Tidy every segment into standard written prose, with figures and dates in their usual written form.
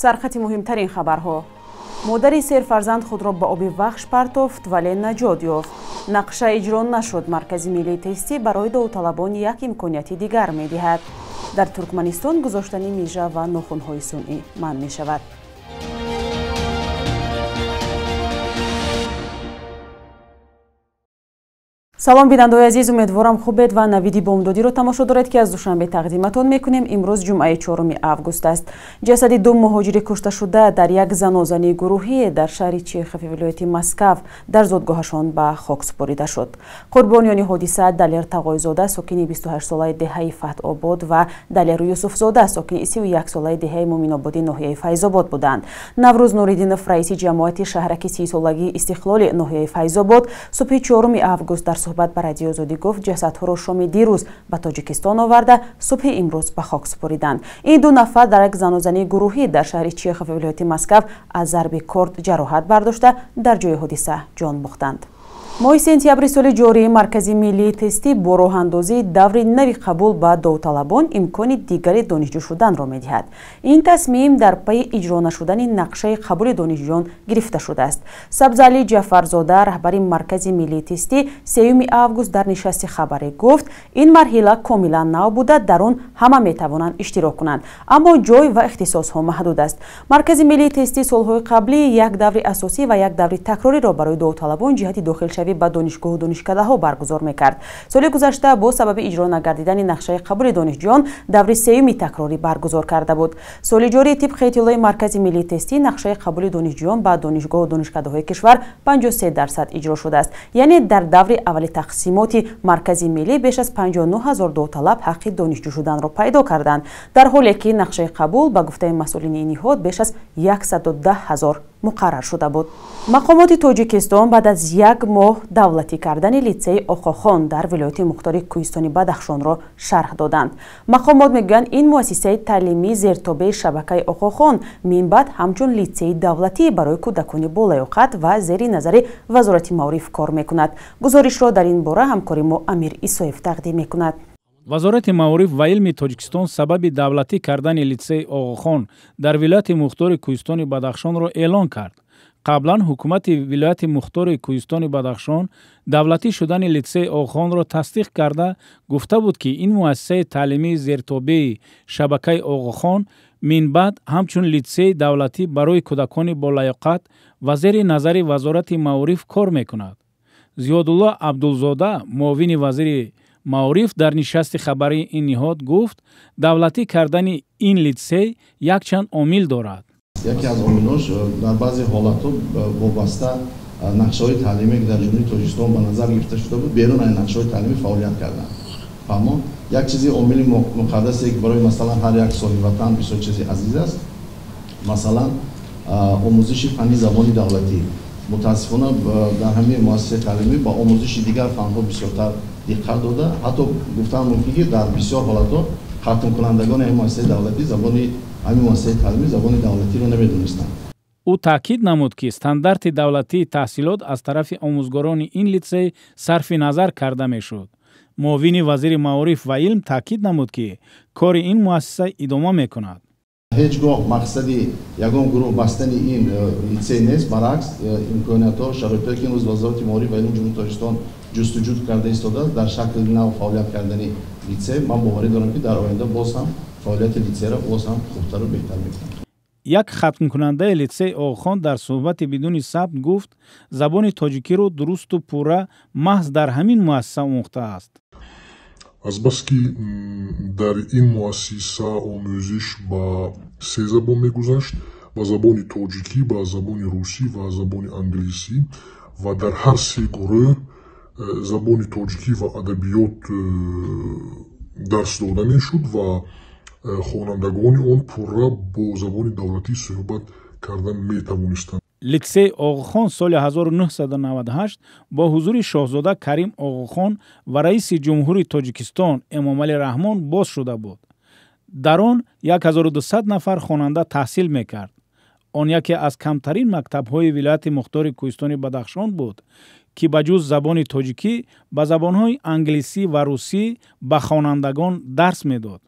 Сархати муҳимтарин хабарҳо. Модари серфарзанд худро ба оби вахш партофт, вале наҷот ёфт. Нақша иҷро нашуд. Маркази миллии тестӣ барои довталабон як имконияти дигар медиҳад. Дар Туркманистон гузоштани мижа ва нохунҳои сунъӣ манъ мешавад. Салом, бинандаои азиз, умедворам хубед ва навиди бомдодиро тамошо доред, ки аз Душанбе тақдиматон мекунем. Имрӯз ҷумъаи 4 август аст. Ҷасади ду муҳоҷири кушташуда дар як занозании гурӯҳӣ дар шаҳри Чехови вилояти Москав дар зодгоҳашон ба хок супорида шуд. Қурбониёни ҳодиса Далер Тағойзода, сокини 28-солаи деҳаи Фатҳобод, ва Далер Юсуфзода, сокини 31-солаи деҳаи Муминободи ноҳияи Файзобод буданд. Наврӯз Нуриддинов, раиси ҷамоати шаҳраки 30-солагии Истиқлоли ноҳияи Файзобод, субҳи 4 август дар суҳбат ба Радиои Озодӣ гуфт, ҷасадҳоро шоми дирӯз ба Тоҷикистон оварда, субҳи имрӯз ба хок супориданд. Ин ду нафар дар як занозании гурӯҳӣ дар шаҳри Чехов вилояти Москав аз зарби корд ҷароҳат бардошта, дар ҷои ҳодиса ҷон бохтанд. Моҳи сентябри соли ҷорӣ Маркази миллии тестӣ бо роҳандозии даври нави қабул ба довталабон имкони дигари донишҷӯ шуданро медиҳад. Ин тасмим дар пайи иҷро нашудани нақшаи қабули донишҷӯён гирифта шудааст. Сабзали Ҷафарзода, раҳбари Маркази миллии тестӣ, 3 август дар нишасти хабарӣ гуфт, ин марҳила комилан нав буда, дар он ҳама метавонанд иштирок кунанд, аммо ҷой ва ихтисосҳо маҳдуд аст. Маркази миллии тестӣ солҳои қаблӣ як даври асосӣ ва як даври такрориро барои довталабон ҷиҳати дохилшавӣ ба донишгоҳу донишкадаҳо баргузор мекард. Соли гузашта бо сабаби иҷро нагардидани нақшаи қабули донишҷӯён даври сеюми такрорӣ баргузор карда буд. Соли ҷорӣ тибқи иттилои Маркази миллии тестӣ нақшаи қабули донишҷӯён ба донишгоҳу донишкадаҳои кишвар 53% иҷро шудааст. Яъне дар даври аввали тақсимоти Маркази миллӣ беш аз 59 ҳазор довталаб ҳаққи донишҷӯ шуданро пайдо карданд, дар ҳоле ки нақшаи қабул ба гуфтаи масъулини ин ниҳод беш аз 110 ҳазор муқаррар шуда буд. Мақомоти Тоҷикистон баъд аз як моҳ давлатӣ кардани литсеи Оғохон дар вилояти мухтори Кӯҳистони Бадахшонро шарҳ доданд. Мақомот мегӯянд, ин муассисаи таълимии зертобеи шабакаи Оғохон минбаъд ҳамчун литсеи давлатӣ барои кӯдакони болаёқат ва зери назари Вазорати маориф кор мекунад. Гузоришро дар ин бора ҳамкори мо Амир Исоев тақдим мекунад. Вазорати маориф ва илми Тоҷикистон сабаби давлатӣ кардани литсеи Оғохон дар вилояти мухтори Кӯҳистони Бадахшонро эълон кард. Қаблан ҳукумати вилояти мухтори Кӯҳистони Бадахшон давлатӣ шудани литсеи Оғохонро тасдиқ карда, гуфта буд, ки ин муассисаи таълимии зертобеи шабакаи Оғохон минбаъд ҳамчун литсеи давлатӣ барои кӯдакони болаёқат ва зери назари Вазорати маориф кор мекунад. Зиёдулло Абдулзода, муовини вазири маориф, дар нишасти хабарии ин ниҳод гуфт, давлатӣ кардани ин литсей якчанд омил дорад. Яке аз омилҳош дар баъзе ҳолатҳо вобаста нақшаҳои таълимие, ки дар Ҷумҳурии Тоҷикистон ба назар гирифта шуда буд, берун аз нақшаҳои таълимӣ фаъолият карданд. Фаҳмо, як чизи омили муқаддасе, ки барои масалан ҳар як соҳиби ватан бисёр чизи азиз аст, масалан омӯзиши фанни забони давлатӣ. Мутаассифона дар ҳамин муассисаи таълимӣ ба омӯзиши дигар фанҳо бисёртар диққат дода, ҳатто гуфтан мумкин, ки дар бисёр ҳолатҳо хатмкунандагони ҳамин муассисаи давлатӣ забони ҳамин муассисаи таълимӣ забони давлатиро намедонистанд. Ӯ таъкид намуд, ки стандарти давлатии таҳсилот аз тарафи омӯзгорони ин литсей сарфи назар карда мешуд. Муовини вазири маориф ва илм таъкид намуд, ки кори ин муассиса идома мекунад. Ҳеҷ гоҳ мақсади ягон гурӯҳ бастани ин литсей нест, баръакс имкониятҳо, шароитҳое, ки имрӯз Вазорати маориф ва илми Ҷумҳурии Тоҷикистон ҷустуҷӯ карда истодааст дар шакли нав фаъолият кардани литсей, ман боварӣ дорам, ки дар оянда боз ҳам фаъолияти литсейро боз ҳам хубтару беҳтар мекунад. Як хатмкунандаи литсеи Оғохон дар суҳбати бидуни сабт гуфт, забони тоҷикиро дурусту пурра маҳз дар ҳамин муассиса омӯхтааст. Азбаски дар ин муассиса омӯзиш ба се забон мегузашт: ба забони тоҷикӣ, ба забони русӣ ва забони англисӣ, ва дар ҳар се гурӯҳ забони тоҷикӣ ва адабиёт дарс дода мешуд ва хонандагони он пурра бо забони давлатӣ суҳбат карда метавонистанд. Литсеи Оғохон соли 1998 бо ҳузури шоҳзода Карим Оғохон ва раиси ҷумҳури Тоҷикистон Эмомалӣ Раҳмон боз шуда буд. Дар он 1200 нафар хонанда таҳсил мекард. Он яке аз камтарин мактабҳои вилояти мухтори Кӯҳистони Бадахшон буд, ки ба ҷуз забони тоҷикӣ ба забонҳои англисӣ ва русӣ ба хонандагон дарс медод.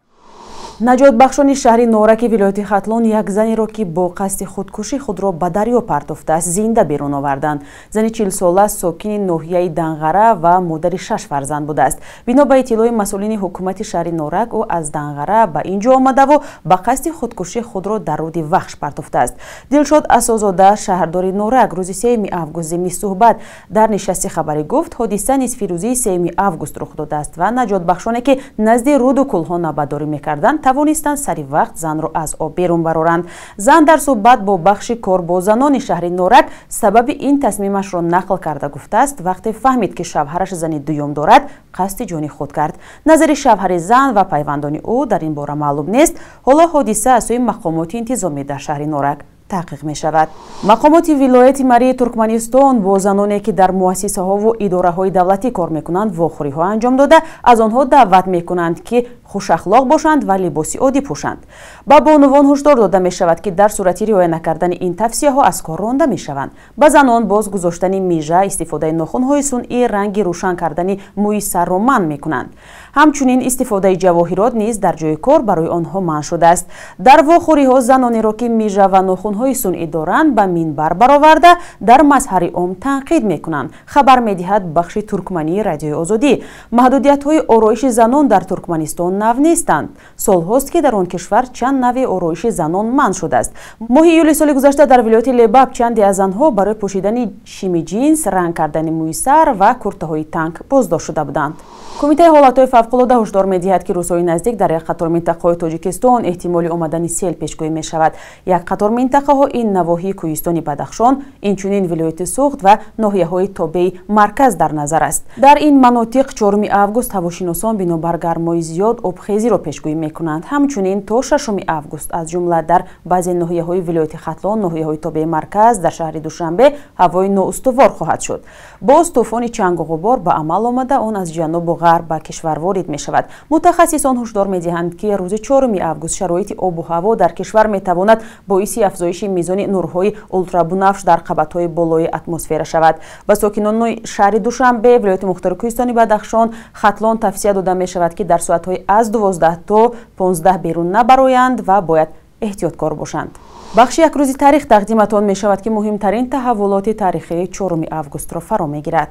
Наҷотбахшони шаҳри Нораки вилояти Хатлон як занеро, ки бо қасди худкушӣ худро ба дарё партофтааст, зинда берун оварданд. Зани 40-сола сокини ноҳияи Данғара ва модари 6 фарзанд будааст. Бино ба иттилои масъулини ҳукумати шаҳри Норак, ӯ аз Данғара ба ин ҷо омадаву ба қасди худкушӣ худро дар руди Вахш партофтааст. Дилшод Асозода, шаҳрдори Норак, рӯзи 3 август зимни суҳбат дар нишасти хабарӣ гуфт, ҳодиса нисфирӯзии 3 август рух додааст ва наҷотбахшоне, ки назди руду кӯлҳо навбатдорӣ мекарданд, тавонистанд сари вақт занро аз об берун бароранд. Зан дар суҳбат бо бахши кор бо занони шаҳри Норак сабаби ин тасмимашро нақл карда гуфтааст, вақте фаҳмид, ки шавҳараш зани дуюм дорад, қасди ҷони худ кард. Назари шавҳари зан ва пайвандони ӯ дар ин бора маълум нест. Ҳоло ҳодиса аз сӯи мақомоти интизомӣ дар шаҳри Норак таҳқиқ мешавад. Мақомоти вилояти Марии Туркманистон бо заноне, ки дар муассисаҳову идораҳои давлатӣ кор мекунанд, вохӯриҳо анҷом дода, аз онҳо даъват мекунанд, ки хушахлоқ бошанд ва либоси оддӣ пӯшанд. Ба бонувон ҳушдор дода мешавад, ки дар сурати риоя накардани ин тавсияҳо аз кор ронда мешаванд. Ба занон боз гузоштани мижа, истифодаи нохунҳои сунъӣ, ранги рӯшан кардани мӯи сарро манъ мекунанд. Ҳамчунин истифодаи ҷавоҳирот низ дар ҷои кор барои онҳо манъ шудааст. Дар вохӯриҳо занонеро, ки мижа ва нохунҳои сунъӣ доранд, ба минбар бароварда дар мазҳари ом танқид мекунанд, хабар медиҳад бахши туркмании Радиои Озодӣ. Маҳдудиятҳои ороиши занон дар Туркманистон нав нестанд. Солҳост, ки дар он кишвар чанд нави ороиши занон манъ шудааст. Моҳи июли соли гузашта дар вилояти Лебаб чанде аз занҳо барои пӯшидани шими ҷинс, ранг кардани мӯи сар ва куртаҳои танк боздошт шуда буданд. Кумитаи ҳолатҳои фавқулода ҳушдор медиҳад, ки рӯзҳои наздик дар як қатор минтақаҳои Тоҷикистон эҳтимоли омадани сел пешгӯӣ мешавад. Як қатор минтақаҳо ин навоҳии Кӯҳистони Бадахшон, инчунин вилояти Суғд ва ноҳияҳои тобеи марказ дар назар аст. Дар ин манотиқ 4 август ҳавошиносон бинобар гармои зиёд обхезиро пешгӯӣ мекунанд. Ҳамчунин то 6 август аз ҷумла дар баъзе ноҳияҳои вилояти Хатлон, ноҳияҳои тобеи марказ, дар шаҳри Душанбе ҳавои ноустувор хоҳад шуд. Боз тӯфони чангу ғубор ба амал омада, он аз ҷанубу ғарб ба кишвар ворид мешавад. Мутахассисон ҳушдор медиҳанд, ки рӯзи 4 август шароити обу ҳаво дар кишвар метавонад боиси афзоиши мизони нурҳои ултрабунафш дар қабатҳои болои атмосфера шавад. Ба сокинони шаҳри Душанбе, вилояти мухтори Кӯҳистони Бадахшон, Хатлон тавсия дода мешавад, ки дар соатҳои аз 12 то 15 берун набароянд ва бояд эҳтиёткор бошанд. Бахши як рӯзи таърих тақдиматон мешавад, ки муҳимтарин таҳаввулоти таърихии 4 августро фаро мегирад.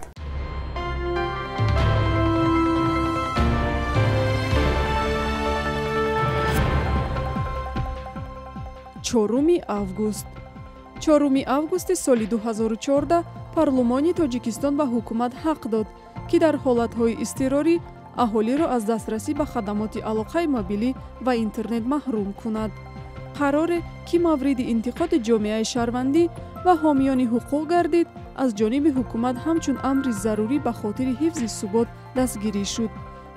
Чоруми август. 4 августи соли 2014 парлумони Тоҷикистон ба ҳукумат ҳақ дод, ки дар ҳолатҳои изтирорӣ аҳолиро аз дастрасӣ ба хадамоти алоқаи мобилӣ ва интернет маҳрум кунад. Қароре, ки мавриди интиқоди ҷомеаи шаҳрвандӣ ва ҳомиёни ҳуқуқ гардид, аз ҷониби ҳукумат ҳамчун амри зарурӣ ба хотири ҳифзи субот дастгирӣ шуд.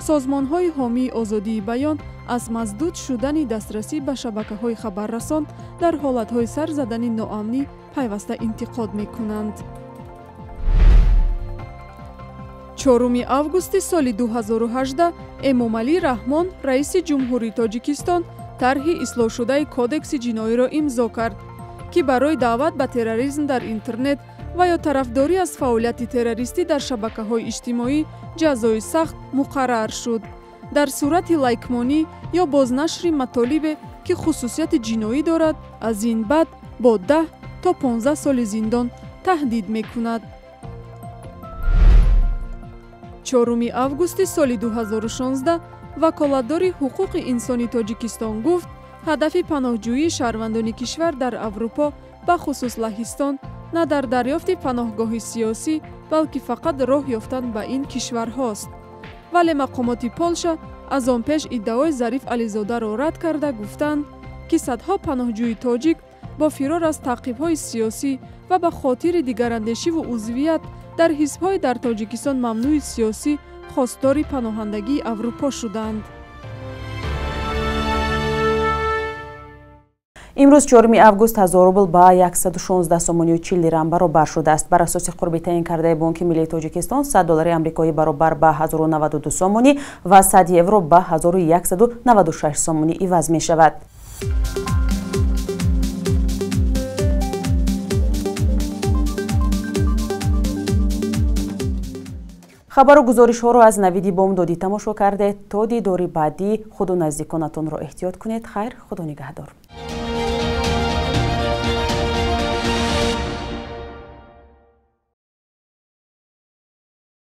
Созмонҳои ҳомии озодии баён аз маздуд шудани дастрасӣ ба шабакаҳои хабаррасон дар ҳолатҳои сар задани ноамнӣ пайваста интиқод мекунанд. 4 августи соли 2018 Эмомалӣ Раҳмон, раиси Ҷумҳурии Тоҷикистон, тарҳи ислоҳшудаи Кодекси ҷиноиро имзо кард, ки барои даъват ба терроризм дар интернет ва ё тарафдорӣ аз фаъолияти террористӣ дар шабакаҳои иҷтимоӣ ҷазои сахт муқаррар шуд. Дар сурати лайкмонӣ ё бознашри матолибе, ки хусусияти ҷиноӣ дорад, аз ин баъд бо 10 то 15 соли зиндон таҳдид мекунад. 4 августи соли 2016 ваколатдори ҳуқуқи инсони Тоҷикистон гуфт, ҳадафи паноҳҷӯии шаҳрвандони кишвар дар Аврупо, бахусус Лаҳистон, на дар дарёфти паноҳгоҳи сиёсӣ, балки фақат роҳ ёфтан ба ин кишварҳост. Вале мақомоти Полша аз он пеш иддаои Зариф Ализодаро рад карда гуфтанд, ки садҳо паноҳҷӯи тоҷик бо фирор аз таъқибҳои сиёсӣ ва ба хотири дигарандешиву узвият дар ҳизбҳои дар Тоҷикистон мамнӯи сиёсӣ хостори паноҳандагии Аврупо шуданд. Имрӯз 4 август 1000 рубл ба 116 сомонию 40 дирам баробар шудааст. Бар асоси қурби таъин кардаи Бонки Миллии Тоҷикистон 100 доллари амрикоӣ баробар ба 1092 сомонӣ ва 100 евро ба 1196 сомонӣ иваз мешавад. Хабару гузоришҳоро аз Навиди Бомдодӣ тамошо кардед. То дидори баъдӣ худу наздиконатонро эҳтиёт кунед. Хайр, Худо нигаҳдор.